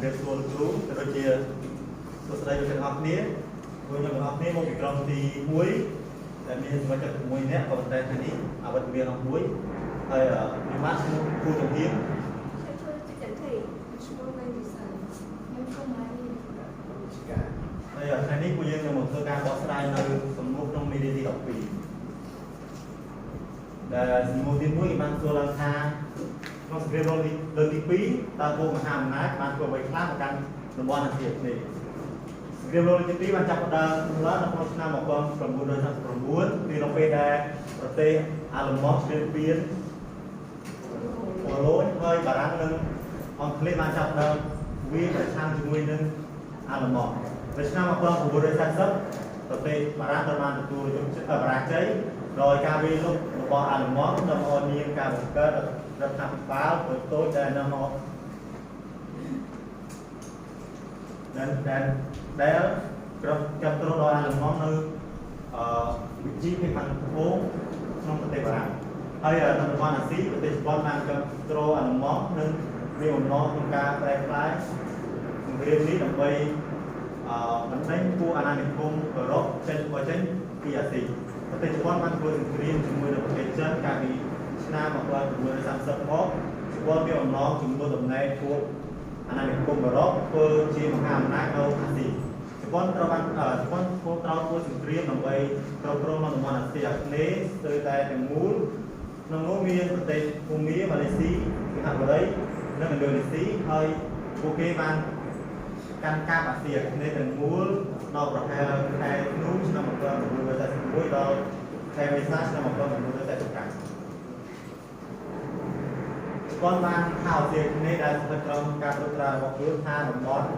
រាបសួរលោកគ្រូក៏ដូចជាសួស្តីលោកទាំងអស់គ្នាពួកខ្ញុំទាំងអស់គ្នាមកពីក្រុមទី1ដែលមានសមាជិក6នាក់ក៏ប៉ុន្តែថ្ងៃនេះអវត្តមានអស់មួយហើយខ្ញុំបាទឈ្មោះគូជំហៀង ខ្ញុំឈ្មោះជីចន្ទធី ឈ្មោះវេវិសាល ខ្ញុំឈ្មោះម៉ារី ហើយថ្ងៃនេះពួកយើងនឹងមកធ្វើការបកស្រាយនៅសំណួរក្នុងមេរៀនទី12ដែលសំណួរទី1គេបានសួរឡើងថាក្នុងសង្គ្រាមលោកលើកទី2តើពួកមហាអំណាចបានធ្វើអ្វីខ្លះមកកាន់តំបន់អាស៊ីអាគ្នេយ៍សង្គ្រាមលោកលើកទី2បានចាប់ផ្ដើមឡើងនៅក្នុងឆ្នាំ1939គឺនៅពេលដែលប្រទេសអាល្លឺម៉ង់ឈ្លានពានប៉ូឡូញហើយបារាំងនិងអង់គ្លេសបានចាប់ផ្ដើមវាយប្រឆាំងជាមួយនឹងអាល្លឺម៉ង់នៅឆ្នាំ1940ប្រទេសបារាំងត្រូវបានទទួលយកបរាជ័យដោយការវាយលុករបស់អាល្លឺម៉ង់នាំឲ្យមានការបង្កើតរដ្ឋាភិបាលតូចៗដែលនាំមកដែលដែលដែលក្រុមចាប់គ្រងដោយអាល្លឺម៉ង់នៅអឺវិជីភាគខាងត្បូងក្នុងប្រទេសបារាំងហើយនៅតំបន់អាស៊ីប្រទេសជប៉ុនបានគ្រប់គ្រងអាល្លឺម៉ង់និងមានបំណងក្នុងការប្រែក្លាយសង្គ្រាមនេះដើម្បីបណ្ដេញពួកអាណានិគមអឺរ៉ុបចេញចេញពីអាស៊ីប្រទេសជប៉ុនបានធ្វើសង្គ្រាមជាមួយនឹងប្រទេសចិនកាលពីឆ្នាំ1930មកជប៉ុនមានបំណងជំនួសតំណែងពួកអាណានិគមអឺរ៉ុបធ្វើជាមហាអំណាចនៅអាស៊ីជប៉ុនត្រូវបានជប៉ុនធ្វើត្រូវធ្វើសង្គ្រាមដើម្បីគ្រប់គ្រងនៅតំបន់អាស៊ីអាគ្នេយ៍ស្ទើរតែទាំងមូលក្នុងនោះមានប្រទេសភូមាម៉ាឡេស៊ីសិង្ហបុរីនិងឥណ្ឌូនេស៊ីហើយពួកគេបានកាន់កាប់អាស៊ីអាគ្នេយ៍ទាំងមូលដល់ប្រហែលខែធ្នូឆ្នាំ1941ដល់ខែមេសាឆ្នាំ1945ជប៉ុនបានហៅអាស៊ីអាគ្នេយ៍ដែលស្ថិតក្រោមការត្រួតត្រារបស់ខ្លួនថាតំបន់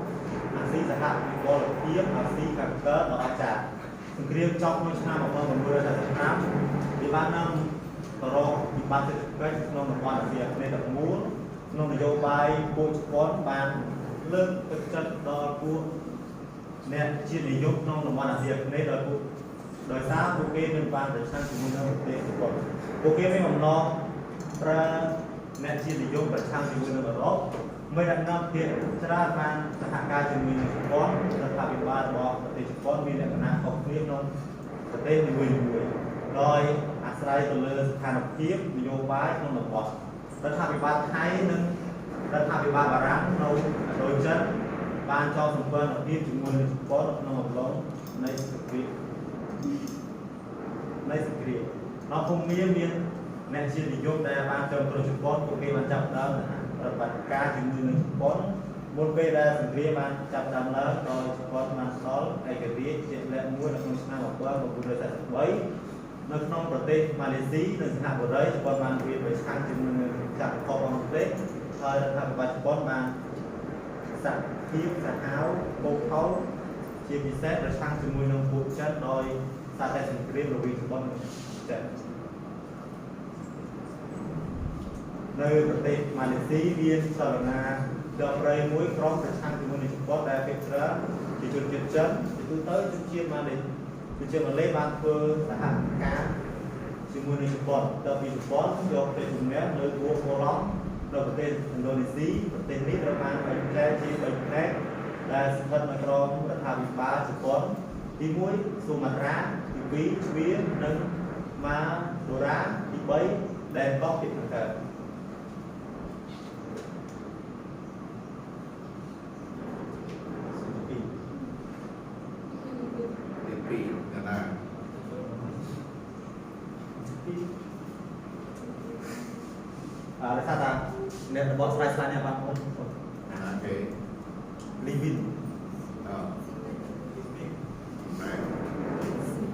អាស៊ីសហវិបុលភាពអាស៊ីខាងកើតដ៏អស្ចារ្យសង្គ្រាមចប់ក្នុងឆ្នាំ1945វាបាននាំទៅរកវិបត្តិសេដ្ឋកិច្ចក្នុងតំបន់អាស៊ីអាគ្នេយ៍ទាំងមូលក្នុងនយោបាយពួកជប៉ុនបានលើកទឹកចិត្តដល់ពួកអ្នកជាតិនិយមក្នុងតំបន់អាស៊ីអាគ្នេយ៍ដោយពួកដោយសារពួកគេមិនបានប្រឆាំងជាមួយនឹងប្រទេសជប៉ុនពួកគេមានបំណងប្រើអ្នកជាតិនិយមប្រឆាំងជាមួយនឹងអឺរ៉ុបមេដឹកនាំភាគច្រើនបានសហការជាមួយនឹងជប៉ុនរដ្ឋាភិបាលរបស់ប្រទេសជប៉ុនមានលក្ខណៈខុសគ្នាក្នុងប្រទេសនីមួយៗដោយអាស្រ័យទៅលើស្ថានភាពនយោបាយក្នុងតំបន់រដ្ឋាភិបាលថៃនិងរដ្ឋាភិបាលបារាំងនៅឥណ្ឌូចិនបានចងសម្ព័ន្ធភាពជាមួយនឹងជប៉ុនក្នុងអំឡុងនៃសង្គ្រាមនៅភូមាមានអ្នកជាតិនិយមដែលបានចូលគ្រោះជប៉ុនពួកគេបានចាប់ផ្ដើមប្រតិបត្តិការជាមួយនឹងជប៉ុនមុនពេលដែលសង្គ្រាមបានចាប់ផ្ដើមឡើងដោយជប៉ុនបានផ្ដល់ឯករាជ្យជាក់លាក់មួយនៅក្នុងឆ្នាំ1943នៅក្នុងប្រទេសម៉ាឡេស៊ីនិងសិង្ហបុរីជប៉ុនបានវាយប្រឆាំងជាមួយនឹងចក្រភពអង់គ្លេសហើយរដ្ឋាភិបាលជប៉ុនបានសហភាពសាហាវពោផោជាពិសេសប្រឆាំងជាមួយនឹងពួកចិនដោយសារតែសង្គ្រាមរវាងជប៉ុននិងចិននៅប្រទេសម៉ាឡេស៊ីមានចលនាដកប្រៃមួយក្រុមប្រឆាំងជាមួយនឹងជប៉ុនដែលភាគច្រើនជាជនជាតិចិនជាទូទៅជនជាតិម៉ាឡេជនជាតិម៉ាឡេបានធ្វើសហការជាមួយនឹងជប៉ុនទៅពីជប៉ុនយកទៅជំនះនៅពួកហូឡង់នៅប្រទេសឥណ្ឌូនេស៊ីប្រទេសនេះត្រូវបានបែងចែកជា3ផ្នែកដែលស្ថិតនៅក្រោមរដ្ឋាភិបាលជប៉ុនទី1ស៊ូម៉ាត្រាទី2ជ្វានិងម៉ាដូរ៉ាទី3ដែនកោះភាគខាងកើត ទី2កណា អឺដោយសារតាអ្នករបស់ស្រាយស្លាយនេះបានបង ណាគេ លីវីន អឺ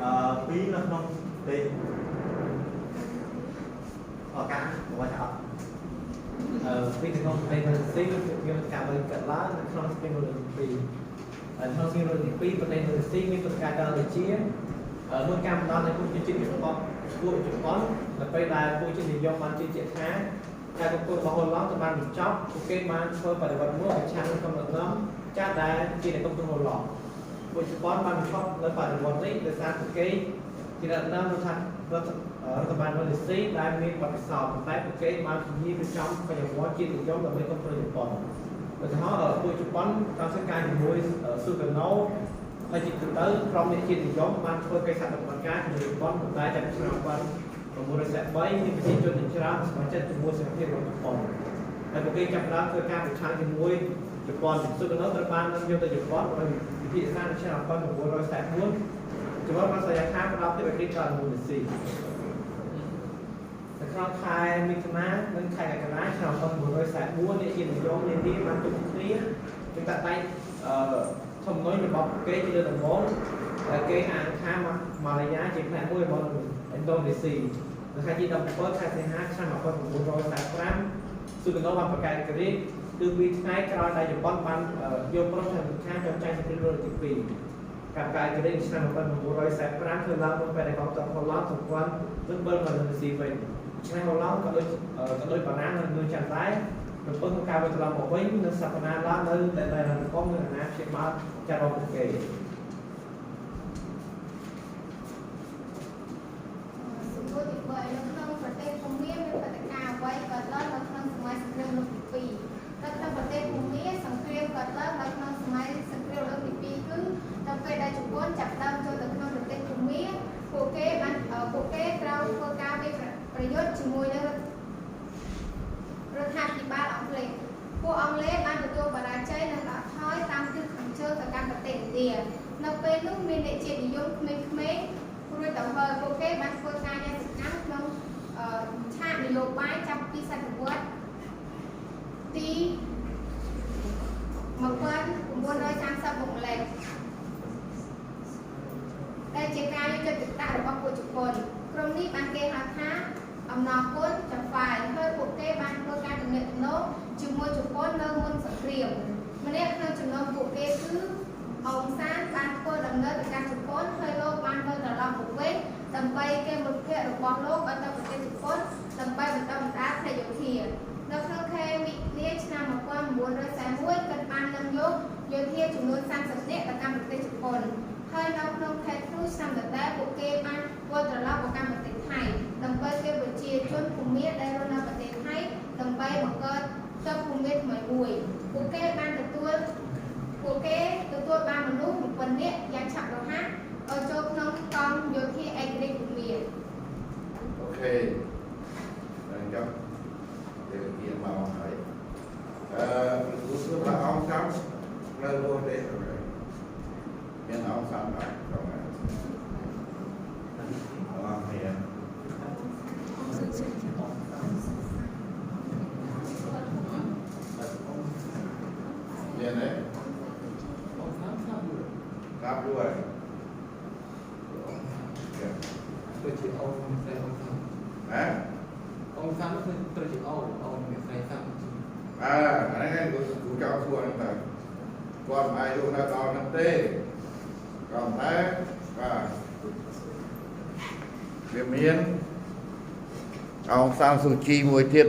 អឺពីរនៅក្នុងប្រទេសអការបស់ចោល ពីក្នុងប្រទេសម៉ាឡេស៊ីមានការបង្កើតឡើងនៅក្នុងស្ពានរលកទី2ហើយក្នុងស្ពានរលកទី2ប្រទេសម៉ាឡេស៊ីមានព្រឹត្តិការណ៍ដល់ដូចជាមុនការបណ្ដោះនៃពួកជាតិជប៉ុនពួកជប៉ុនដល់ពេលដែលពួកជាតិនិយមបានជឿជាក់ថាការគ្រប់គ្រងរបស់ហូឡង់ទៅបានបញ្ចប់ពួកគេបានធ្វើបដិវត្តមួយប្រឆាំងនឹងក្រុមដឹកនាំចាស់ដែលជាអ្នកគ្រប់គ្រងហូឡង់ពួកជប៉ុនបានបញ្ឈប់នៅបដិវត្តនេះដោយសារពួកគេជាអ្នកដឹកនាំរដ្ឋបាលម៉ាឡេស៊ីដែលមានបទពិសោធន៍ប៉ុន្តែពួកគេបានពញាប្រចំបញ្ញវន្តជាតិនិយមដើម្បីគ្រប់គ្រងជប៉ុន ឧទាហរណ៍ពួកជប៉ុនតាមសង្ការជាមួយស៊ូកាណូហើយជាទូទៅក្រុមអ្នកជាតិនិយមបានធ្វើកិច្ចសហប្រតិបត្តិការជាមួយជប៉ុនប៉ុន្តែចាប់ឆ្នាំ1943មានប្រជាជនជាច្រើនសមាជិកជាមួយសហភាពរបស់ជប៉ុនហើយពួកគេចាប់ផ្ដើមធ្វើការប្រឆាំងជាមួយជប៉ុនស៊ូកាណូត្រូវបាននាំយកទៅជប៉ុនដោយពិភាក្សានៅឆ្នាំ1944ជប៉ុនបានសន្យាថាផ្ដល់ភាពឯករាជ្យដល់ឥណ្ឌូនេស៊ីនៅក្នុងខែមិថុនានិងខែកក្កដាឆ្នាំ1944អ្នកជាតិនិយមនានាបានជួបគ្នានិងតាក់តែងធម្មនុញ្ញរបស់គេជាលើកដំបូងដែលគេអានថាម៉ាឡេយ៉ាជាផ្នែកមួយរបស់ឥណ្ឌូនេស៊ីនៅថ្ងៃទី17ខែសីហាឆ្នាំ1945ស៊ូកាណូបានប្រកាសឯករាជ្យគឺ2ថ្ងៃក្រោយដែលជប៉ុនបានយកព្រមថាខាងចង់ចាញ់សង្គ្រាមលោកទី2ការប្រកាសឯករាជ្យឆ្នាំ1945ធ្វើឡើងមុនពេលដែលកងទ័ពហូឡង់សម្ព័ន្ធនឹងវិលមកឥណ្ឌូនេស៊ីវិញឆ្នាំហូឡង់ក៏ដូចបារាំងនិងនូចាន់ដែររំពឹងក្នុងការវិលត្រឡប់មកវិញនិងស្ថាបនាឡើងនៅតែរង្គមនិងអាណាព្យាបាលចាត់របស់ពួកគេសំណួរទី3នៅក្នុងប្រទេសភូមាមានព្រឹត្តិការណ៍អ្វីកើតឡើងនៅក្នុងសម័យសង្គ្រាមលោកទី2នៅក្នុងប្រទេសភូមាសង្គ្រាមកើតឡើងនៅក្នុងសម័យសង្គ្រាមលោកទី2គឺនៅពេលដែលជប៉ុនចាប់ផ្ដើមចូលទៅក្នុងប្រទេសភូមាពួកគេត្រូវធ្វើការវាយប្រយុទ្ធជាមួយនឹងរដ្ឋាភិបាលអង់គ្លេសពួកអង់គ្លេសបានទទួលបរាជ័យនិងដកថយតាមទិសខាងជើងទៅកាន់ប្រទេសឥណ្ឌានៅពេលនោះមានអ្នកជាតិនិយមក្មេងៗរួចទៅហើយពួកគេបានធ្វើការយ៉ាងសកម្មក្នុងឆាកនយោបាយចាប់ពីសតវត្សទី1930មកម្ល៉េះដែលជាការយកចិត្តទុកដាក់របស់ពួកជប៉ុនក្រុមនេះបានគេហៅថាអំណរគុណចាហ្វាយហើយពួកគេបានធ្វើការទំនាក់ទំនងជាមួយជប៉ុននៅមុនសង្គ្រាមម្នាក់ក្នុងចំណោមពួកគេគឺអងសានបានធ្វើដំណើរទៅកាន់ជប៉ុនហើយលោកបានវិលត្រឡប់មកវិញដើម្បីគេមិត្តភ័ក្តិរបស់លោកឲ្យទៅប្រទេសជប៉ុនដើម្បីបន្តបណ្ដាផ្នែកយោធានៅក្នុងខែមិនិនាឆ្នាំ1941គាត់បាននាំយកយោធាចំនួន30នាក់ទៅកាន់ប្រទេសជប៉ុនហើយនៅក្នុងខែធ្នូឆ្នាំដដែលពួកគេបានវិលត្រឡប់មកកាន់ប្រទេសថៃដើម្បីគេប្រជាជនភូមាដែលរស់នៅប្រទេសថៃដើម្បីបង្កើតទ័ពភូមាថ្មីមួយពួកគេទទួលបានមនុស្ស1000នាក់យ៉ាងឆាប់រហ័សឲ្យចូលក្នុងកងយោធាឯករាជ្យភូមាអូខេហើយចុះពេលវាមកហើយលោកសួរថាអង្គសាំនៅរស់ទេមានអង្គសាំអត់ក្នុងហ្នឹងអរគ្នាមានទេ អង្គសាំស្លាប់រួច ស្លាប់រួចទៅជាអូនស្រីអង្គសាំហ៎អង្គសាំគឺត្រូវជាអូនអ្នកស្រីសាំ អើអាហ្នឹងគូចង់សួរហ្នឹងតើគាត់មិនអាចរស់នៅដល់ហ្នឹងទេក៏តែបាទវាមានអង្គសាំស៊ូជីមួយទៀត